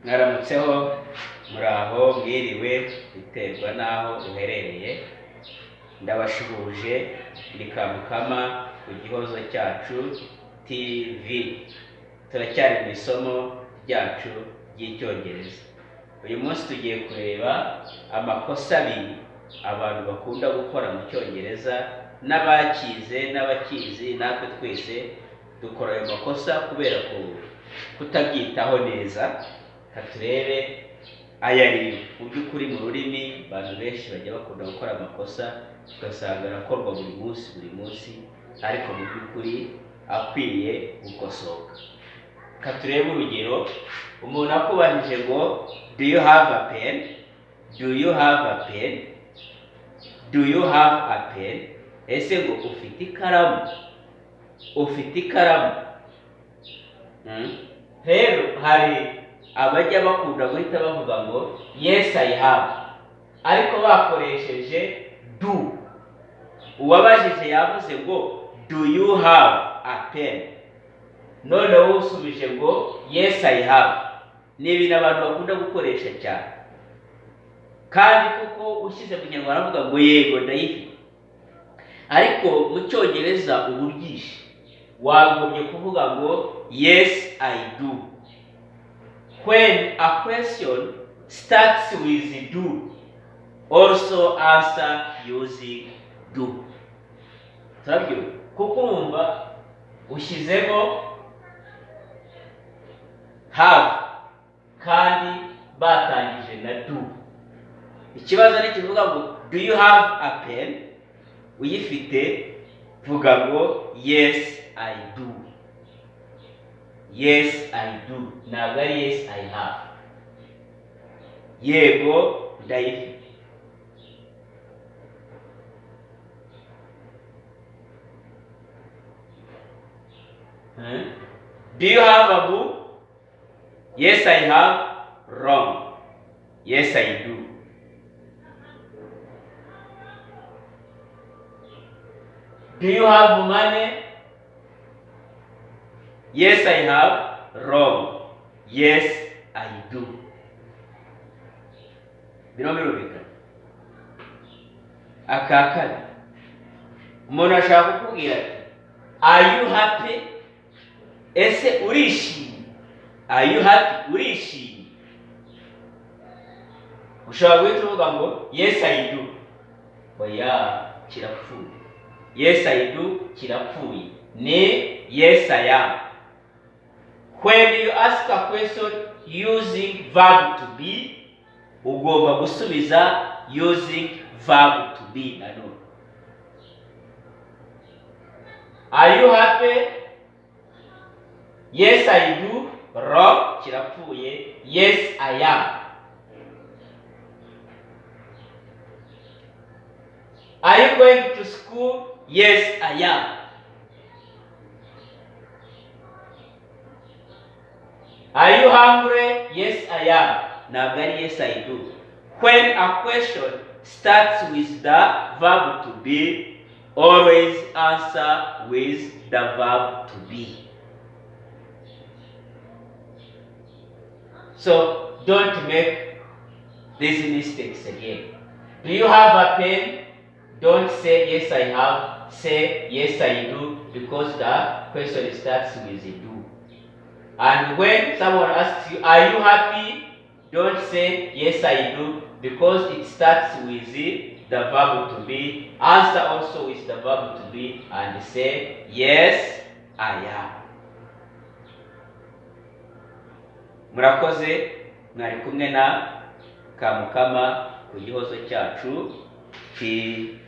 Mwaramutseho, muraho, mwiriwe, biterwa n'aho uherereye. Ndabashuhuje, ni Kamukama ku Gihozo Cyacu TV. Turacyari mu isomo ryacu ry'Icyongereza. Uyu munsi tugiye kureba amakosa abiri abantu bakunda gukora mu Cyongereza, n'abakize n'abakizi, natwe twese dukora ayo makosa kubera kutabyitaho neza. Reka turebe ayo ariyo. Mu by'ukuri mu rurimi abantu benshi bajya bakunda gukora amakosa, ugasanga arakorwa buri munsi buri munsi, ariko mu by'ukuri akwiye gukosoka. Reka turebe urugero. Umuntu akubajije ngo "Do you have a pen? Do you have a pen? Do you have a pen?" Ese ngo ufite ikaramu? Ufite ikaramu? Rero hari abajya bakunda guhita bavuga ngo "Yes, I have," ariko bakoresheje "do". Uwabajije yavuze ngo "Do you have a pen?" Noneho usubije ngo "Yes, I have." Ni ibintu abantu bakunda gukoresha cyane, kandi kuko ushyize mu Kinyarwanda aravuga ngo "Yego, ndayifite," ariko mu Cyongereza uba ubyishe. Wagombye kuvuga ngo "Yes, I do." When a question starts with "do," also answer using "do." Turabyumva? Kuko urumva ushyizemo "have" kandi batangije na "do". Ikibazo ni kivuga ngo "Do you have a pen?" Uyifite, vuga ngo "Yes, I do." "Yes, I do," ntabwo ari "Yes, I have." Yego, ndayifite. Do you have a book? "Yes, I have." Wrong. "Yes, I do." Do you have money? "Yes, I have." Wrong. "Yes, I do." Bino birumvikana. Aka kane, umuntu ashaka kukubwira ati "Are you happy?" Ese urishimye? "Are you happy?" Urishimye? Ushobora guhita uvuga ngo "Yes, I do." Oya, kirapfuye. "Yes, I do" kirapfuye, ni "Yes, I am." When you ask a question using verb to be, ugomba gusubiza using verb to be nanone. "Are you happy?" "Yes, I do." Wrong, kirapfuye. "Yes, I am." Are you going to school? "Yes, I am." Are you hungry? "Yes, I am." Ntabwo ari "Yes, I do." When a question starts with the verb to be, always answer with the verb to be. So don't make these mistakes again. "Do you have a pen?" Don't say "Yes, I have." Say "Yes, I do," because the question starts with a "do." And when someone asks you, "Are you happy?" Don't say "Yes, I do," because it starts with the verb to be. Answer also with the verb to be and say "Yes, I am." Murakoze, mwari kumwe na Kamukama ku Gihozo Cyacu TV.